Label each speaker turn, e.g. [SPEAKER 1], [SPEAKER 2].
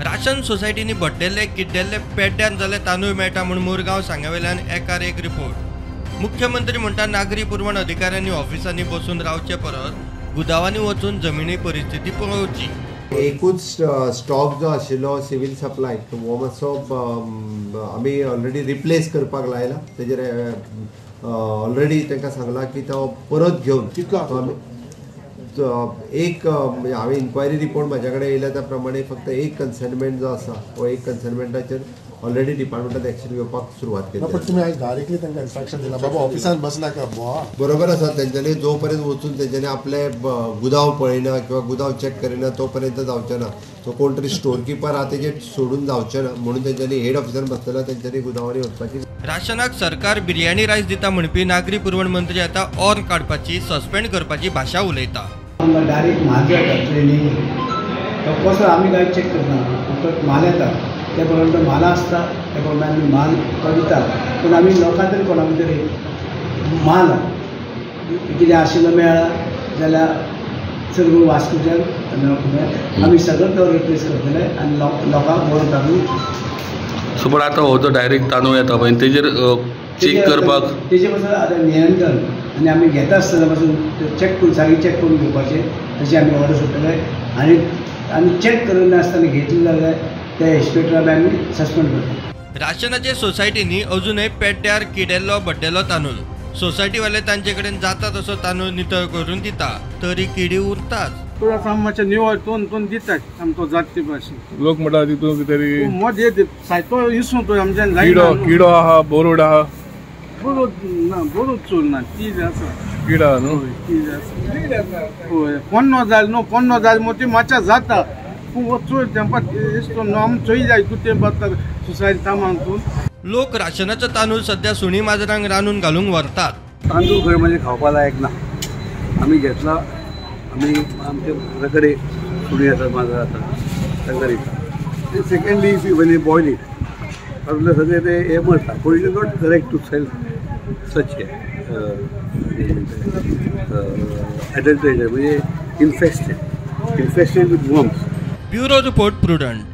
[SPEAKER 1] Ration सोसायटींनी बड्डेल्ले किड्डेल्ले पेड्ड्यान जाल्ले तांदूळ मेळटा म्हूण मुरगांव सांग्यावेल्यान एकार एक रिपोर्ट. मुख्यमंत्री म्हणटा नागरी पुरवण अधिकाऱ्यांनी ऑफिसांनी बसून रावचे परस गुदावांनी वचून जमिनी परिस्थिती पळोवची.
[SPEAKER 2] एकूच स्टॉक जो आशिल्लो सिव्हील सप्लाय हो मातसो आमी ऑलरेडी रिप्लेस करपाक लायला. तेजेर ऑलरेडी तांकां सांगलां की तो परत घेवन एक हांवें इन्क्वायरी रिपोर्ट म्हाज्या कडेन येयल्या त्या प्रमाणे फक्त एक कन्सर्नमेंट जो आसा हो एक कन्सर्नमेंटाचेर ऑलरेडी डिपार्टमेंटान एक्शन घेवपाक सुरवात केली.
[SPEAKER 3] पण तुमी आयज डायरेक्टली तांकां इन्स्ट्रक्शन दिला बाबा ऑफिसान बसनाका बुवा.
[SPEAKER 2] बरोबर आसा, तेंच्यांनी जो पर्यंत वचून तेंच्यांनी आपले गुदांव पळयना किंवा गुदांव चॅक करिना तो पर्यंत जावचें ना. सो कोण तरी स्टोर किपर आहा तेजेर सोडून जावचें ना म्हणून तेंच्यांनी हेड ऑफिसान बसलेला तेंच्यांनी गुदांवांनी वचपाची.
[SPEAKER 1] राशनाक सरकार बिर्याणी रायस दिता म्हणपी नागरी पुरवण मंत्री आतां ऑर्न काडपाची, सस्पेंड करपाची भाशा उलयता.
[SPEAKER 4] आमकां डायरेक्ट म्हाल येता ट्रेनी तो कसो आमी कांय चॅक करना, फक्त म्हाल येता त्या प्रमाणे तो म्हाल आसता त्या प्रमाणे आमी म्हाल तो दिता. पूण आमी लोकां तरी कोणा तरी म्हाल कितें आशिल्लो मेळ्ळा जाल्यार चड करून वास्कोच्यान आमी सगळो तो रिप्लेस करतले आनी लोकांक बरो तांदूळ.
[SPEAKER 5] सो पण आतां हो जो डायरेक्ट तांदूळ येता पळय तेजेर चॅक करपाक
[SPEAKER 4] तेजे पासून आतां नियंत्रण आनी आमी घेता आसतना पासून चॅक करून सारकी चॅक करून घेवपाचें तशें आमी ऑर्डर सोडटले आनी आनी चॅक करिनासतना घेतले जाल्यार त्या इन्स्पेक्टराक आमी सस्पेंड करता.
[SPEAKER 1] राशनाचे सोसायटींनी अजूनय पेड्ड्यार किडेल्लो बड्डेलो तांदूळ सोसायटीवाले तांचे कडेन जाता तसो तांदूळ नितळ करून दिता तरी किडी उरताच.
[SPEAKER 6] मातशें निवळ तोन तोन दितात आमचो जात ते भाशेन
[SPEAKER 7] लोक म्हणटा तितून कितें तरी
[SPEAKER 6] मद येत सायतो इसू तो आमच्यान जायना.
[SPEAKER 7] किडो आहा, बोरोड आहा,
[SPEAKER 6] बरो ना, बरो चोर ना, तीज आसा
[SPEAKER 7] किडा न्हू,
[SPEAKER 6] तीज आसा. हय, पोन्नो जाल न्हू, पोन्नो जाल मोती मातशें जाता पूण हो चोर तेंपा इसतो न्हू आमी चोय जाय तूं तें बात सुसायड कामांतून.
[SPEAKER 1] लोक राशनाचो तांदूळ सध्या सुणी माजरांक रांदून घालूंक व्हरतात.
[SPEAKER 8] तांदूळ खंय म्हणजे खावपा लायक ना. आमी घेतला, आमी आमच्या घरा कडेन सुणी आसा, माजर आसा तांकां दिता. Secondly if you when you boil it तातूंतले सगळे ते हे मरता. पूण it is not correct to sell such adulterated म्हणजे infested with worms.
[SPEAKER 1] Bureau report, Prudent.